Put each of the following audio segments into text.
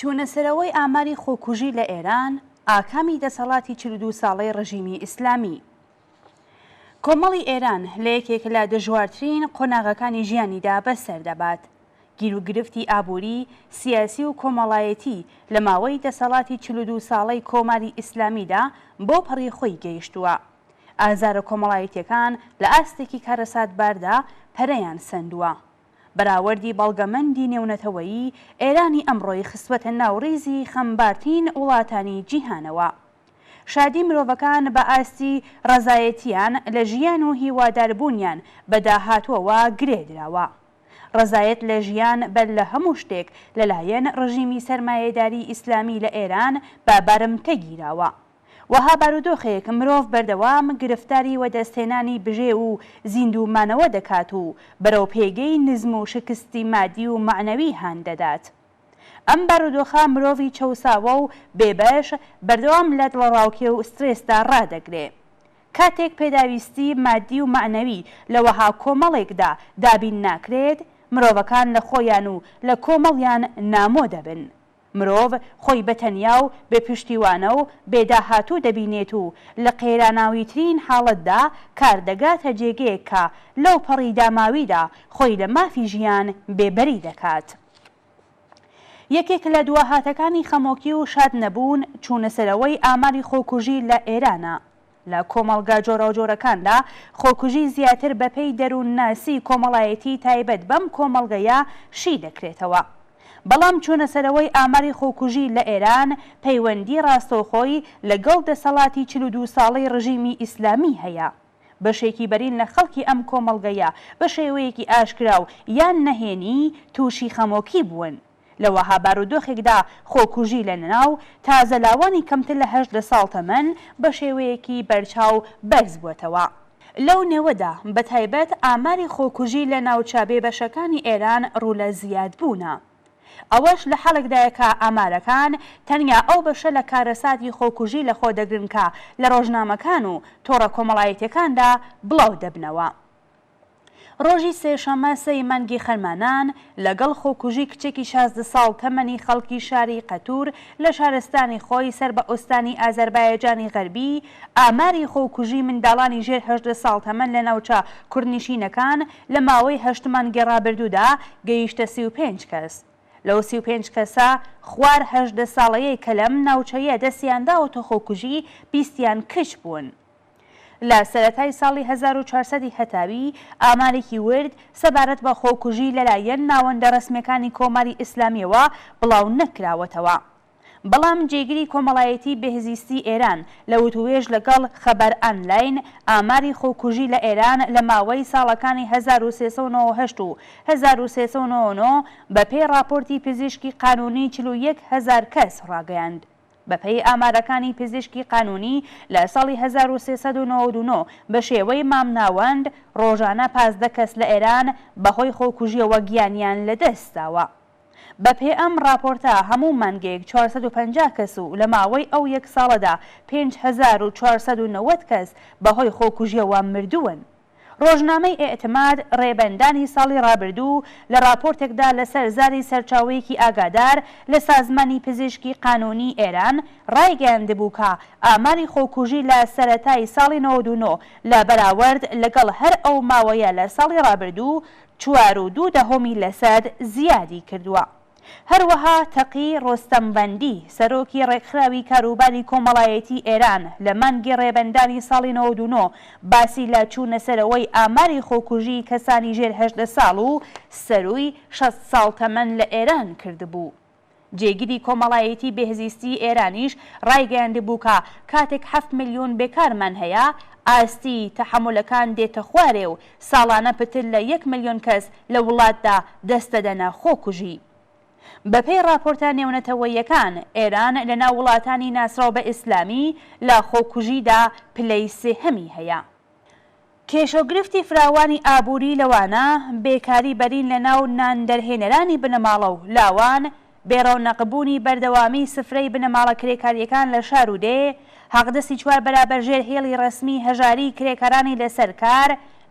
چوونەسەرەوەی ئاماری خۆکوژی لە ئێران، ئاکامی دەسەڵاتی 42 ساڵەی ڕژیمی ئیسلامی. کۆمەڵی ئێران لە یەکێک لە دژوارترین قۆناغەکانی ژیانیدا بەسەر دەبات. گیروگرفتی ئابووری، سیاسی و کۆمەڵایەتی لە ماوەی دەسەڵاتی 42 ساڵەی کۆماری ئیسلامیدا بەو پەڕی خۆی گەیشتووە. ئازارە کۆمەڵایەتیەکان لە ئاستێکی کارەساتباردا پەرەیان سەندووە. بەراوردی بەڵگەمەندی نێونەتەوەیی، ئێرانی ئەمڕۆی خستووەتە ناو ڕیزی خەمبارترین وڵاتانی جیهانەوە. شادی مرۆڤەکان بە ئاستی ڕەزایەتییان لە ژیان و هیواداربوونیان بە داهاتووەوە گرێ دراوە. ڕەزایەت لە ژیان بەر لە هەموو شتێک لەلایەن ڕژیمی سەرمایەداریی ئیسلامی لە ئێران بە بارمتە گیراوە. وەها بارودۆخێک مرۆڤ بەردەوام گرفتاری وەدەستهێنانی بژێو و زیندوو مانەوە دەکات و بەرەو پێگەی نزم و شکستی مادی و مەعنەوی هان دەدات. ئەم بارودۆخە مرۆڤی چەوساوە و بێبەش بەردەوام لە دڵەڕاوکێ و سترێسدا ڕادەگرێ. کاتێک پێداویستی مادی و مەعنەوی لە وەها کۆمەڵێکدا دابین ناکرێت، مرۆڤەکان لە خۆیان و لە کۆمەڵیان نامۆ دەبن. مرۆڤ خۆی بە تەنیا و بێ پشتیوانە و بێ داهاتوو دەبینێت و لە قەیراناویترین حاڵەتدا کار دەگاتە جێگەیەک کە لەو پەڕی داماویدا خۆی لە مافی ژیان بێ بەری دەکات. یەکێک لە دواهاتەکانی خەمۆکی و شاد نەبوون چوونەسەرەوەی ئاماری خۆکوژی لە ئێرانە. لە کۆمەڵگا جۆراوجۆرەکاندا خۆکوژی زیاتر بەپێی دەروونناسی کۆمەڵایەتی تایبەت بەم کۆمەڵگەیە شی دەکرێتەوە. بەڵام چوونەسەرەوەی ئاماری خۆکوژی لە ئێران پەیوەندی ڕاستەوخۆی لەگەڵ دەسەڵاتی 42 ساڵەی ڕژیمی ئیسلامی هەیە. بەشێکی بەرین لە خەڵکی ئەم کۆمەڵگەیە بە شێوەیەکی ئاشکرا و یان نەهێنی تووشی خەمۆکی بوون. لە وەها بارودۆخێکدا خۆکوژی لە ناو تازە لاوانی کەمتر لە 18 ساڵ تەمەن بە شێوەیەکی بەرچاو بەرز بووەتەوە. لەو نێوەدا بە تایبەت ئاماری خۆکوژی لە ناوچە بێبەشەکانی ئێران ڕوو لە زیادبوونە. ئەوەش لە حاڵێکدایە کە ئامارەکان تەنیا ئەو بەشە لە کارەساتی خۆکوژی لە خۆ دەگرن کە لە ڕۆژنامەکان و تۆڕە کۆمەڵایەتیەکاندا بڵاو دەبنەوە. ڕۆژی سێشەممە سێی مانگی خەرمانان، لەگەڵ خۆکوژی کچێکی 16 ساڵ تەمەنی خەڵکی شاری قەتور لە شارستانی خۆی سەر بە ئوستانی ئازەربایەجانی غەربی، ئاماری خۆکوژی منداڵانی ژێر 18 ساڵ تەمەن لە ناوچە کوردنشینەکان لە ماوەی هەشت مانگی ڕابردوودا گەیشتە 35 کەس. لەو 35 کەسە خوار 18 ساڵەیەی کە لەم ناوچەیە دەستیان داوەتە خۆکوژی، بیستیان کچ بوون. لە سەرەتای ساڵی 1400 ی هەتاوی، ئامارێکی ورد سەبارەت بە خۆکوژی لەلایەن ناوەندە ڕەسمییەکانی کۆماری ئیسلامییەوە بڵاو نەکراوەتەوە. بەڵام جێگری کۆمەڵایەتی بێهزیستی ئێران لە وتووێژ لەگەڵ خەبەر ئانلاین ئاماری خۆکوژی لە ئێران لە ماوەی ساڵەکانی 1398 و 1399 بە پێی ڕاپۆرتی پزیشکی قانوونی 41 هەزار کەس ڕاگەیاند. بەپێی ئامارەکانی پزیشکی قانوونی لە ساڵی 1399 بە شێوەی مامناوەند ڕۆژانە 15 کەس لە ئێران بە هۆی خۆکوژییەوە گیانیان لەدەست داوە. بەپێ ئەم ڕاپۆرتە هەموو مانگێک 450 کەس و لە ماوەی ئەو یەک ساڵەدا 5490 کەس بە هۆی خۆکوژییەوە مردوون. ڕۆژنامەی ئێعتماد ڕێبەندانی ساڵی ڕابردوو لە ڕاپۆرتێکدا لەسەر زاری سەرچاوەیەکی ئاگادار لە سازمانی پزیشکی قانوونی ئێران ڕایگەیاندبوو کە ئاماری خۆکوژی لە سەرەتای ساڵی 99 لە بەراوەرد لەگەڵ هەر ئەو ماوەیە لە ساڵی ڕابردوو چوار و دوو دەهۆمی لەسەد زیادی کردووە. هەروەها تەقی ڕۆستەمڤەندی، سەرۆکی ڕێکخراوی کاروباری کۆمەڵایەتی ئێران لە مانگی ڕێبەندانی ساڵی 99 باسی لە چوونەسەرەوەی ئاماری خۆکوژیی کەسانی ژێر 18 ساڵ و سەرووی 60 ساڵ تەمەن لە ئێران کردبوو. جێگری کۆمەڵایەتی بێهزیستی ئێرانیش ڕایگەیاندبوو کە کاتێک حەفت ملیۆن بێکارمان هەیە، ئاستی تەحەمولەکان دێتە خوارێ و ساڵانە پتر لە یەک ملیۆن کەس لە وڵاتدا دەست دەدەنە خۆکوژی. بەپێی ڕاپۆرتە نێونەتەوەییەکان، ئێران لە ناو وڵاتانی ناسراو بە ئیسلامی لە خۆکوژیدا پلەی سێهەمی هەیە. کێشەوگرفتی فراوانی ئابووری لەوانە بێکاری بەرین لە ناو نان دەرهێنەرانی بنەماڵە و لاوان، بێ ڕەونەقبوونی بەردەوامی سفرەی بنەماڵە کرێکارییەکان لە شار و دێ، حەقدەستی چوار بەرابەر ژێر هێڵی ڕەسمی هەژاریی کرێکارانی لەسەر کار،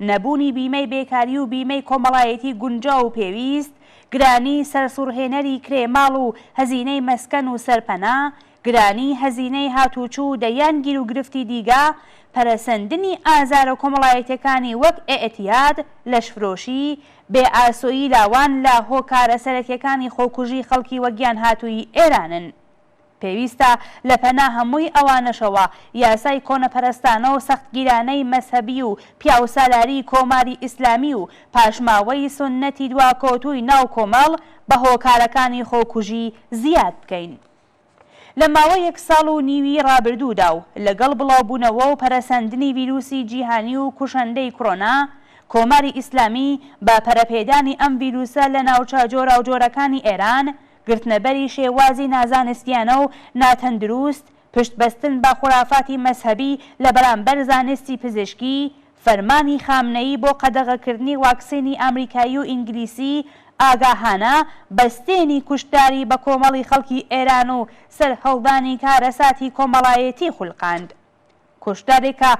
نەبوونی بیمەی بێکاری و بیمەی کۆمەڵایەتی گونجاو و پێویست، گرانی سەرسوڕهێنەری کرێ ماڵ و هەزینەی مەسکەن و سەرپەنا، گرانی هەزینەی هاتوچو و دەیان گیروگرفتی دیگە، پەرەسەندنی ئازارە کۆمەڵایەتیەکانی وەک ئێعتیاد، لەشفرۆشی، بێ ئاسۆیی لاوان لە هۆکارە سەرەکیەکانی خۆکوژی خەڵکی وەگیانهاتووی ئێرانن. پێویستە لە پەنا هەمووی ئەوانەشەوە یاسای کۆنەپەرستانە و سەختگیرانەی مەزهەبی و پیاوسالاری کۆماری ئیسلامی و پاشماوەی سوننەتی دواکەوتووی ناو کۆمەڵ بە هۆکارەکانی خۆکوژی زیاد بکەین. لە ماوەی یەک ساڵ و نیوی ڕابردوودا و لەگەڵ بڵاوبوونەوە و پەرەسەندنی ڤیروسی جیهانی و کوشەندەی کرۆنا، کۆماری ئیسلامی بە پەرەپێدانی ئەم ڤیروسە لە ناوچە جۆراوجۆرەکانی ئێران، گرتنەبەری شێوازی نازانستیانە و ناتەندروست، پشتبەستن بە خورافاتی مەزهەبی لە بەرامبەر زانستی پزیشکی، فەرمانی خامنەیی بۆ قەدەغەکردنی واکسینی ئامریکایی و ئینگلیسی، ئاگاهانە بەستێنی کوشتاری بەکۆمەڵی خەڵکی ئێران و سەرهەڵدانی کارەساتی کۆمەڵایەتی خولقاند. کوشتارێک کە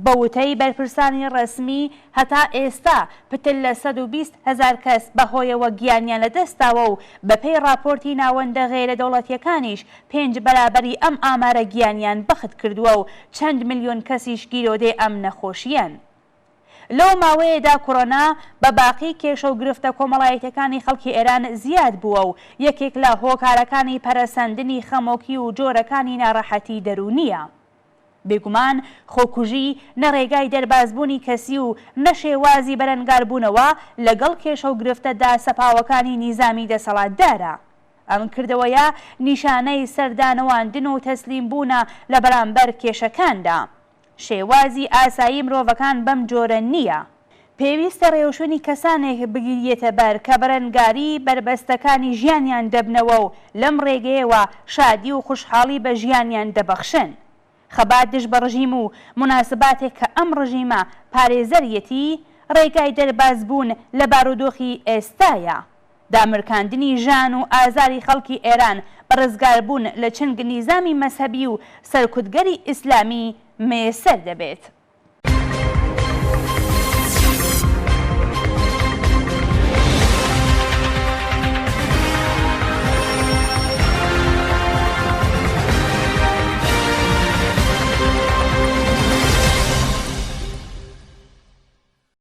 بە وتەی بەرپرسانی ڕەسمی هەتا ئێستا پتر لە 120 هەزار کەس بە هۆیەوە گیانیان لە دەست داوە و بە پێی ڕاپۆرتی ناوەندە غەیرە دەوڵەتییەکانیش پێنج بەرابەری ئەم ئامارە گیانیان بەخت کردووە و چەند ملیۆن کەسیش گیرۆدەی ئەم نەخۆشییەن. لەو ماوەیەدا کۆرۆنا بە باقی کێشە و گرفتە کۆمەڵایەتیەکانی خەڵکی ئێران زیاد بووە و یەکێک لە هۆکارەکانی پەرەسەندنی خەمۆکی و جۆرەکانی ناڕەحەتی دەروونییە. بێگومان خۆکوژی نە ڕێگای دەربازبوونی کەسی و نە شێوازی بەرەنگاربوونەوە لەگەڵ کێشە و گرفتە داسەپاوەکانی نیزامی دەسەڵاتدارە. ئەم کردەوەیە نیشانەی سەردانەواندن و تەسلیمبوونە لە بەرامبەر کێشەکاندا. شێوازی ئاسایی مرۆڤەکان بەم جۆرە نییە. پێویستە ڕێوشوێنی کەسانێک بگیریەتە بەر کە بەرەنگاری بەربەستەکانی ژیانیان دەبنەوە و لەم ڕێگەیەوە شادی و خوشحاڵی بە ژیانیان دەبەخشن. خەبات دژ بە ڕژیم و موناسباتێک کە ئەم ڕژیمە پارێزەریەتی، ڕێگای دەربازبوون لە بارودۆخی ئێستایە. دامرکاندنی ژان و ئازاری خەڵکی ئێران بە ڕزگاربوون لە چنگ نیزامی مەزهەبی و سەرکوتگەری ئیسلامی مەیسەر دەبێت.